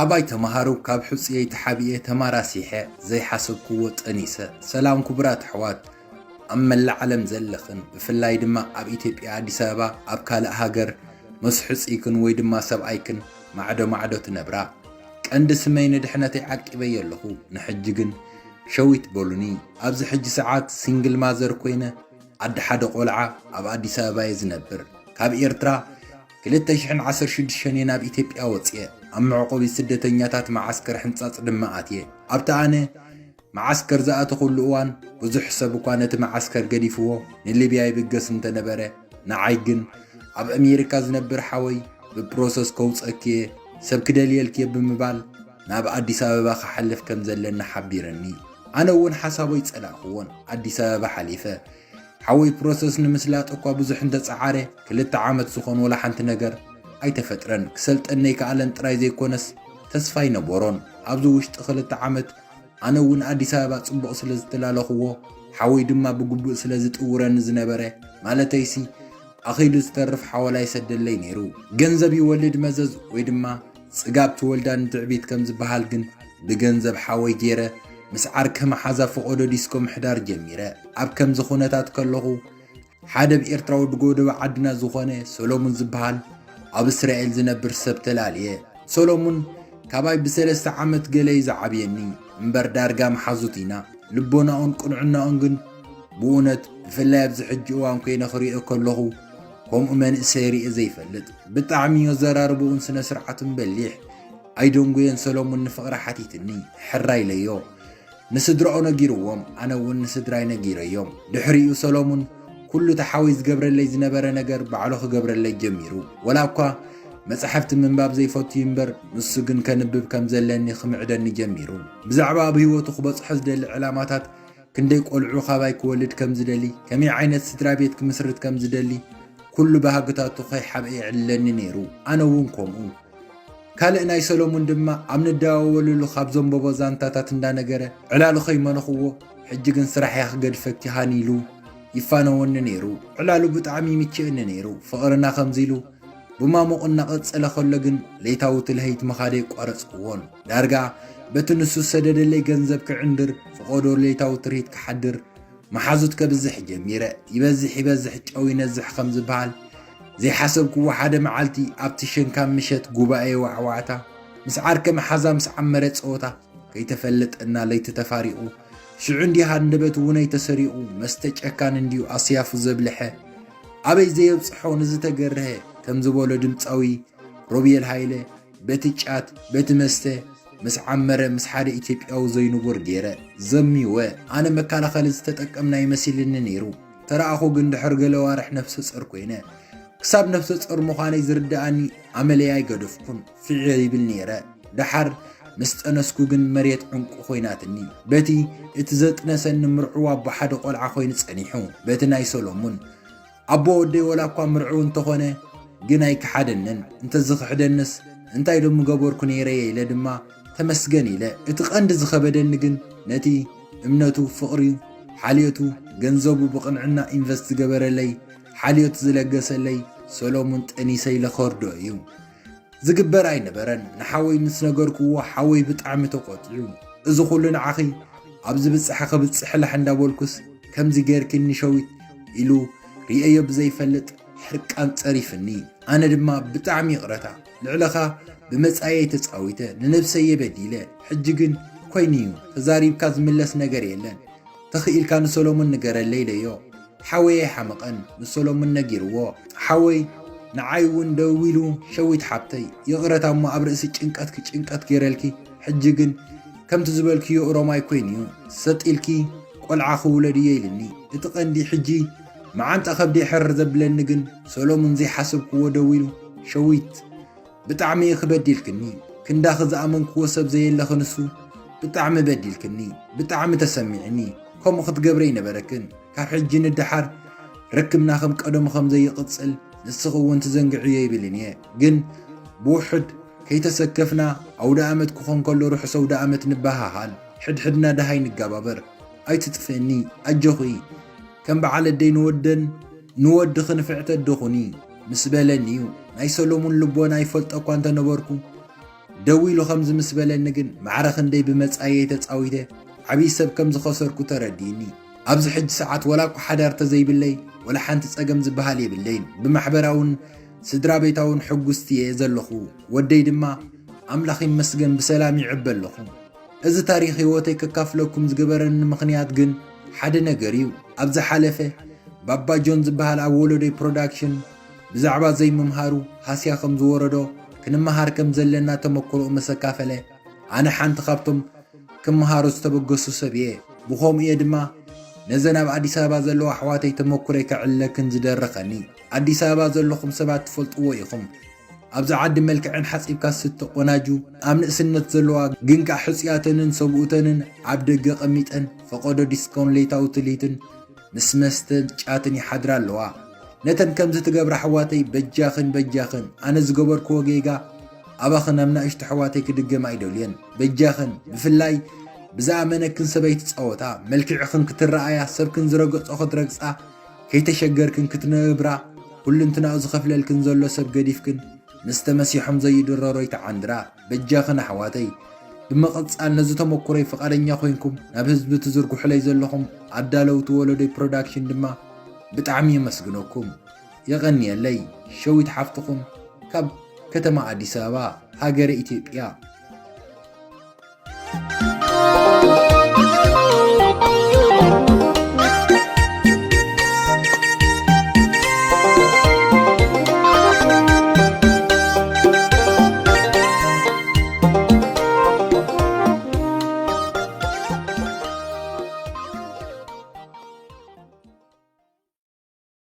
ኣባይ ተማሃሩ ካብ ሕጹየይ ተሓቢኤ ተማራሲሐ ዘይሓሰብክዎ ጠኒሰ። ሰላም ክቡራት ኣሕዋት ኣብ መላእ ዓለም ዘለኽን፣ ብፍላይ ድማ ኣብ ኢትዮጵያ ኣዲስ ኣበባ ኣብ ካልእ ሃገር ምስ ሕጹይክን ወይ ድማ ሰብኣይክን ማዕዶ ማዕዶ ትነብራ። ቀንዲ ስመይ ንድሕነተይ ዓቂበዮ ኣለኹ። ንሕጂ ግን ሸዊት በሉኒ። ኣብዚ ሕጂ ሰዓት ሲንግል ማዘር ኮይነ ኣደ ሓደ ቆልዓ ኣብ ኣዲስ ኣበባ እየ ዝነብር። ካብ ኤርትራ ክልተ ሽሕን ዓሰርተ ሽዱሽተን እየ ናብ ኢትዮጵያ ወፅየ። ኣብ መዕቆቢ ስደተኛታት መዓስከር ሕንፃፅ ድማ ኣትየ። ኣብቲ ኣነ መዓስከር ዝኣተኹሉ እዋን ብዙሕ ሰብ እኳ ነቲ መዓስከር ገዲፍዎ ንሊብያ ይብገስ እንተነበረ፣ ንዓይ ግን ኣብ ኣሜሪካ ዝነብር ሓወይ ብፕሮሰስ ከውፀኪየ ሰብ ክደልየልኪየ ብምባል ናብ ኣዲስ ኣበባ ክሓልፍ ከም ዘለኒ ሓቢረኒ። ኣነ እውን ሓሳቦይ ጸላእክዎን ኣዲስ ኣበባ ሓሊፈ። ሓወይ ፕሮሰስ ንምስላጥ እኳ ብዙሕ እንተጸዓረ፣ ክልተ ዓመት ዝኾን ወላ ሓንቲ ነገር ኣይተፈጥረን። ክሰልጠኒ ኣይከኣለን ጥራይ ዘይኮነስ ተስፋ ኣይነበሮን። ኣብዚ ውሽጢ ክልተ ዓመት ኣነ እውን ኣዲስ ኣበባ ጽቡቕ ስለ ዝተላለኽዎ፣ ሓወይ ድማ ብግቡእ ስለ ዝጥውረኒ ዝነበረ፣ ማለተይሲ ኣኺሉ ዝተርፍ ሓወላ ይሰደለይ ነይሩ። ገንዘብ ይወልድ መዘዝ ወይ ድማ ጽጋብ ትወልዳ ንትዕቢት ከም ዝበሃል ግን ብገንዘብ ሓወይ ገይረ ምስ ዓርከ መሓዛ ፈቐዶ ዲስኮ ምሕዳር ጀሚረ። ኣብ ከምዚ ኩነታት ከለኹ ሓደ ብኤርትራ ወዲ ጎደቦ ዓድና ዝኾነ ሰሎሙን ዝበሃል ኣብ እስራኤል ዝነብር ሰብ ተላልየ። ሰሎሙን ካባይ ብሰለስተ ዓመት ገለ እዩ ዝዓብየኒ እምበር ዳርጋ መሓዙት ኢና። ልቦናኡን ቅንዕናኡን ግን ብእውነት ብፍላይ ኣብዚ ሕጂ እዋን ኮይነ ክሪኦ ከለኹ ከምኡ መንእሰይ ሪኤ ዘይፈልጥ። ብጣዕሚ እዩ ኣዘራርባኡን ስነ ስርዓቱን በሊሕ። ኣይደንጉየን ሰሎሙን ንፍቕሪ ሓቲትኒ። ሕራይ ኢለዮ። ንስድራኡ ነጊርዎም፣ ኣነ እውን ንስድራይ ነጊረዮም። ድሕሪኡ ሰሎሙን ኩሉ እቲ ሓወይ ዝገብረለይ ዝነበረ ነገር ባዕሉ ክገብረለይ ጀሚሩ። ወላ እኳ መጻሕፍቲ ምንባብ ዘይፈቱ እዩ እምበር፣ ንሱ ግን ከንብብ ከም ዘለኒ ክምዕደኒ ጀሚሩ። ብዛዕባ ኣብ ህይወቱ ክበጽሖ ዝደሊ ዕላማታት፣ ክንደይ ቆልዑ ካባይ ክወልድ ከም ዝደሊ፣ ከመይ ዓይነት ስድራ ቤት ክምስርት ከም ዝደሊ፣ ኩሉ ባህግታቱ ከይሓብአ የዕልለኒ ነይሩ። ኣነ እውን ከምኡ። ካልእ ናይ ሰሎሙን ድማ ኣብ ንደዋወለሉ ካብ ዘንበቦ ዛንታታት እንዳነገረ ዕላሉ ከይመነኽዎ፣ ሕጂ ግን ስራሕ እያ ክገድፈኪ ሃኒ ኢሉ ይፋነወኒ ነይሩ። ዕላሉ ብጣዕሚ ይምችእኒ ነይሩ። ፍቕርና ከምዚ ኢሉ ብማሙቕ እናቐጸለ ከሎ ግን ለይታዊ ትልሀይት ምኻደይ ኣቋረጽክዎን። ዳርጋ በቲ ንሱ ዝሰደደለይ ገንዘብ ክዕንድር፣ ፈቐዶ ለይታዊ ትርኢት ክሓድር፣ መሓዙት ከብዝሕ ጀሚረ። ይበዝሕ ይበዝሕ ጨው ይነዝሕ ከም ዝበሃል፣ ዘይሓሰብክዎ ሓደ መዓልቲ ኣብቲ ሸንካም ምሸት ጉባኤ ዋዕዋዕታ፣ ምስ ዓርከ መሓዛ ምስ ዓመረ ጸወታ፣ ከይተፈለጠና ለይቲ ተፋሪቑ። ሽዑ እንዲያ ሃንደበት እውን ኣይተሰሪቑ፣ መስተ ጨካን እንድዩ ኣስያፉ ዘብልሐ። ኣበይ ዘየብጽሖ ንዝተገርሀ ከም ዝበሎ ድምጻዊ ሮቤል ሃይለ፣ በቲ ጫት፣ በቲ መስተ ምስ ዓመረ ምስ ሓደ ኢትዮጵያዊ ዘይንቡር ገይረ ዘሚወ። ኣነ መከላኸሊ ዝተጠቀምና ይመሲልኒ ነይሩ። ተረኣኹ ግን ድሕሪ ገለ ዋርሕ ነፍሰ ጾር ኮይነ። ክሳብ ነፍሰ ጾር ምዃነይ ዝርድኣኒ ኣመለይ ኣይገደፍኩን። ፍዕ ይብል ነይረ። ደሓር ምስ ጠነስኩ ግን መሬት ዕንቁ ኮይናትኒ። በቲ እቲ ዘጥነሰኒ ምርዕዋ ኣቦ ሓደ ቆልዓ ኮይኑ ጸኒሑ። በቲ ናይ ሰሎሙን ኣቦ ወደይ ወላ እኳ ምርዕው እንተኾነ ግን ኣይከሓደንን። እንተዝኽሕደንስ እንታይ ዶ ምገበርኩ ነይረ እየ ኢለ ድማ ተመስገን ኢለ። እቲ ቀንዲ ዝኸበደኒ ግን ነቲ እምነቱ፣ ፍቕሪ፣ ሓልዮቱ፣ ገንዘቡ ብቕንዕና ኢንቨስት ዝገበረለይ፣ ሓልዮት ዝለገሰለይ ሰሎሙን ጠኒሰ ኢለ ከርድኦ እዩ። ዝግበር ኣይነበረን። ንሓወይ ምስ ነገርክዎ ሓወይ ብጣዕሚ ተቆጢዑ። እዚ ኩሉ ንዓኺ ኣብ ዝብጻሕ ክብጽሕ ላሕ እንዳበልኩስ ከምዚ ገይርክኒ ሸዊት ኢሉ ርእየዮ ብዘይፈልጥ ሕርቃን ጸሪፍኒ። ኣነ ድማ ብጣዕሚ ይቕረታ ልዕለኻ ብመጻየይ ተጻዊተ ንነብሰይ እየ በዲለ። ሕጂ ግን ኮይኑ'ዩ ተዛሪብካ ዝምለስ ነገር የለን። ተኽኢልካ ንሰሎሙን ንገረለይ ኢለዮ። ሓወይ ኣይሓመቐን፣ ንሰሎሙን ነጊርዎ። ሓወይ ንዓይ እውን ደዊሉ ሸዊት ሓብተይ ይቕረታ እሞ ኣብ ርእሲ ጭንቀትኪ ጭንቀት ገይረልኪ፣ ሕጂ ግን ከምቲ ዝበልክዮ ኦሮማይ ኮይኑ'ዩ፣ ሰጥ ኢልኪ ቆልዓ ክውለድ እየ ኢሉኒ። እቲ ቀንዲ ሕጂ መዓንጣ ከብደይ ሕርር ዘብለኒ ግን ሰሎሙን ዘይሓሰብክዎ ደዊሉ ሸዊት ብጣዕሚ ኢኺ በዲልክኒ። ክንዳኺ ዝኣመንክዎ ሰብ ዘየለኺ ንሱ ብጣዕሚ በዲልክኒ። ብጣዕሚ ተሰሚዕኒ። ከምኡ ክትገብሪ ኣይነበረክን። ካብ ሕጂ ንደሓር ርክብና ከም ቀደሙ ከም ዘይቕጽል ንስኺ እውን ትዘንግዕዮ ኣይብልን እየ። ግን ብውሑድ ከይተሰከፍና ኣውደ ኣመት ክኾን ከሎ ርሑስ ኣውደ ኣመት ንበሃሃል። ሕድሕድና ደሃይ ንገባበር። ኣይትጥፍእኒ። ኣጆኺ። ከም በዓል ኣደይ ንወደን ንወድኺ ንፍዕቲ ኣደ ኩኒ ምስ በለኒ እዩ። ናይ ሰሎሙን ልቦና ይፈልጦ እኳ እንተነበርኩ፣ ደው ኢሉ ከምዚ ምስ በለኒ ግን ማዕረ ክንደይ ብመጻኢየይ ተጻዊተ ዓብዪ ሰብ ከም ዝኸሰርኩ ተረዲእኒ። ኣብዚ ሕጂ ሰዓት ወላ እኳ ሓዳር ተዘይብለይ ወላ ሓንቲ ጸገም ዝበሃል የብለይን። ብማሕበራውን ስድራ ቤታውን ሕጉስቲ እየ ዘለኹ። ወደይ ድማ ኣምላኽ ይመስገን ብሰላም ይዕበ ኣለኹ። እዚ ታሪኽ ህይወተይ ከካፍለኩም ዝገበረኒ ምኽንያት ግን ሓደ ነገር እዩ። ኣብ ዝሓለፈ ባባ ጆን ዝበሃል ኣብ ወለዶይ ፕሮዳክሽን ብዛዕባ ዘይምምሃሩ ሃስያ ከም ዝወረዶ ክንመሃር ከም ዘለና ተመክሮኡ ምስ ኣካፈለ ኣነ ሓንቲ ካብቶም ክመሃሩ ዝተበገሱ ሰብ እየ። ብኸምኡ እየ ድማ ነዘን ኣብ ኣዲስ ኣበባ ዘለዋ ኣሕዋተይ ተመኩረይ ከዕልለክን ዝደረኸኒ። ኣዲስ ኣበባ ዘለኹም ሰባት ትፈልጥዎ ኢኹም። ኣብዚ ዓዲ መልክዐን ሓጺብካ ዝተቆናጁ ኣብ ንእስነት ዘለዋ ግን ከዓ ሕጽያተንን ሰብኡተንን ኣብ ደገ ቀሚጠን ፈቐዶ ዲስኮን ለይታዊ ትልሂትን ምስ መስተ ጫትን ይሓድራ ኣለዋ። ነተን ከምዚ ትገብራ ኣሕዋተይ በጃኽን በጃኽን ኣነ ዝገበርክዎ ጌጋ ኣባኽን ኣብ ናእሽቱ ኣሕዋተይ ክድገም ኣይደልየን። በጃኽን ብፍላይ ብዝኣመነክን ሰበይቲ ጻወታ መልክዕኽን ክትረኣያ ሰብክን ዝረገጾ ክትረግጻ ከይተሸገርክን ክትነብራ ኩልንትናኡ ዝኸፍለልክን ዘሎ ሰብ ገዲፍክን ምስ ተመሲሖም ዘይድረሮ ይተዓንድራ። በጃኽን ኣሕዋተይ ብምቕጻል ነዚ ተመኩሮይ ፍቓደኛ ኮይንኩም ናብ ህዝቢ ትዝርግሑለይ ዘለኹም ኣዳለውቲ ወለዶይ ፕሮዳክሽን ድማ ብጣዕሚ የመስግነኩም። የቐንየለይ። ሸዊት ሓፍትኹም ካብ ከተማ ኣዲስ ኣበባ ሃገረ ኢትዮጵያ።